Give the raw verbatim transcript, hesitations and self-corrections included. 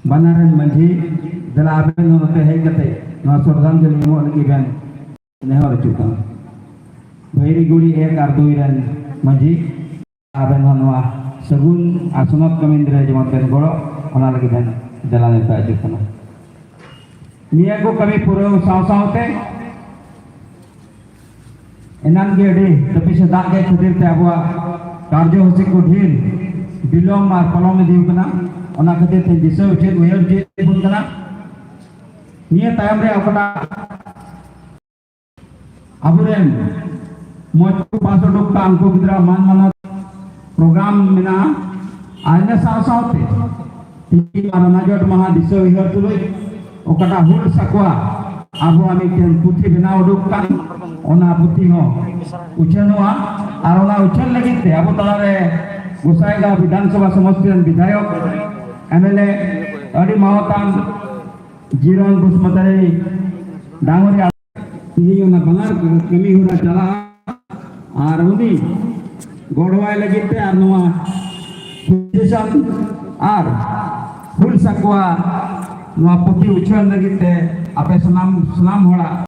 ᱵᱟᱱᱟᱨ ᱨᱮᱱ ᱢᱟᱹᱡᱷᱤ, ᱫᱮᱞᱟ ᱟᱵᱮᱱ ᱦᱚᱸ ᱱᱚᱛᱮ ᱦᱮᱡ ᱠᱟᱛᱮ ᱱᱚᱣᱟ ᱥᱨᱚᱫᱷᱟᱧᱡᱚᱞᱤ ᱮᱢᱚᱜ ᱞᱟᱹᱜᱤᱫ ᱵᱮᱱ ᱱᱮᱦᱚᱨ ᱦᱚᱪᱚᱜ ᱠᱟᱱᱟ᱾ ᱵᱷᱟᱹᱭᱨᱤ ᱜᱩᱲᱤ ᱮᱠ ᱟᱨ ᱫᱩᱭ ᱨᱮᱱ ᱢᱟᱹᱡᱷᱤ, ᱟᱵᱮᱱ ᱦᱚᱸ ᱱᱚᱣᱟ ᱥᱟᱹᱜᱩᱱ ᱟᱨ ᱥᱚᱱᱚᱛ ᱠᱟᱹᱢᱤ ᱨᱮ ᱡᱮᱢᱚᱱ ᱵᱮᱱ ᱜᱚᱲᱚ, ᱚᱱᱟ ᱞᱟᱹᱜᱤᱫ ᱵᱮᱱ ᱫᱮᱞᱟ ᱱᱮᱣᱛᱟ ᱦᱚᱪᱚᱜ ᱠᱟᱱᱟ᱾ ᱱᱤᱭᱟᱹ ᱠᱚ ᱠᱟᱹᱢᱤ ᱯᱩᱨᱟᱹᱣ ᱥᱟᱶ ᱥᱟᱶᱛᱮ ᱮᱱᱟᱝ ᱜᱮ ᱟᱹᱰᱤ ᱛᱟᱹᱯᱤᱥ ᱮ ᱫᱟᱜ ᱠᱮᱫ ᱠᱷᱟᱹᱛᱤᱨ ᱛᱮ ᱟᱵᱚᱣᱟᱜ ᱠᱟᱨᱡᱚ ᱦᱚᱥᱤ ᱠᱚ ᱰᱷᱮᱨ ᱵᱤᱞᱚᱢ ᱟᱨ ᱯᱚᱞᱚᱢ ᱤᱫᱤ ᱠᱟᱱᱟ᱾ ᱚᱱᱟ ᱠᱷᱟᱹᱛᱤᱨ ᱛᱮ ᱫᱤᱥᱟᱹ ᱩᱪᱮᱫ ᱩᱭᱦᱟᱹᱨ ᱪᱮᱫ ᱵᱚᱱ ᱠᱟᱱᱟ᱾ ᱱᱤᱭᱟᱹ ᱛᱟᱭᱚᱢ ᱨᱮ ᱚᱠᱟᱴᱟᱜ ᱟᱵᱚᱨᱮᱱ ᱢᱚᱡᱽ ᱠᱚ ᱯᱟᱥ ᱩᱰᱩᱠ ᱠᱟᱜ ᱩᱱᱠᱩ ᱜᱤᱫᱽᱨᱟᱹ ᱢᱟᱱ ᱢᱟᱱᱚᱛ ᱯᱨᱳᱜᱨᱟᱢ ᱢᱮᱱᱟᱜᱼᱟ᱾ ᱟᱨ ᱤᱱᱟᱹ ᱥᱟᱶ ᱥᱟᱶᱛᱮ ᱛᱤᱦᱤᱧ ᱟᱨ ᱚᱱᱟ ᱡᱚᱴ ᱢᱟᱦᱟ ᱫᱤᱥᱟᱹ ᱩᱭᱦᱟᱹᱨ ᱛᱩᱞᱩᱡ ᱚᱠᱟᱴᱟᱜ ᱦᱩᱞ ᱥᱟᱠᱣᱟ ᱟᱵᱚᱣᱟᱜ ᱢᱤᱫᱴᱮᱱ ᱯᱩᱛᱷᱤ ᱵᱮᱱᱟᱣ ᱩᱰᱩᱠ ᱠᱟᱱ, ᱚᱱᱟ ᱯᱩᱛᱷᱤ ᱦᱚᱸ ᱩᱪᱷᱟᱹᱱᱚᱜᱼᱟ᱾ ᱟᱨ ᱚᱱᱟ ᱩᱪᱷᱟᱹᱱ ᱞᱟᱹᱜᱤᱫ ᱛᱮ ᱟᱵᱚ ᱛᱟᱞᱟᱨᱮ ᱜᱚᱥᱟᱭᱜᱟᱸᱣ ᱵᱤᱫᱷᱟᱱ ᱥᱚᱵᱷᱟ ᱥᱚᱢᱚᱥᱛᱤ ᱨᱮᱱ ᱵᱤᱫᱷᱟᱭᱚᱠ ᱮᱢ ᱮᱞ ᱮ ᱟᱹᱰᱤ ᱢᱟᱱᱚᱛᱟᱱ ᱡᱤᱨᱚᱱ ᱵᱩᱥᱢᱟᱛᱟᱨᱤ ᱰᱟᱝᱜᱚᱨᱤᱭᱟ ᱛᱮᱦᱮᱧ ᱚᱱᱟ ᱵᱟᱱᱟᱨ ᱠᱟᱹᱢᱤ ᱦᱚᱨᱟ ᱪᱟᱞᱟᱜᱼᱟ᱾ ᱟᱨ ᱩᱱᱤ ᱜᱚᱲᱚᱣᱟᱭ ᱞᱟᱹᱜᱤᱫ ᱛᱮ ᱟᱨ ᱱᱚᱣᱟ ᱯᱚᱡᱤᱥᱚᱱ ᱟᱨ ᱦᱩᱞ ᱥᱟᱠᱣᱟ ᱱᱚᱣᱟ ᱯᱩᱛᱷᱤ ᱩᱪᱷᱟᱹᱱ ᱞᱟᱹᱜᱤᱫ ᱛᱮ ᱟᱯᱮ ᱥᱟᱱᱟᱢ, ᱥᱟᱱᱟᱢ ᱦᱚᱲᱟᱜ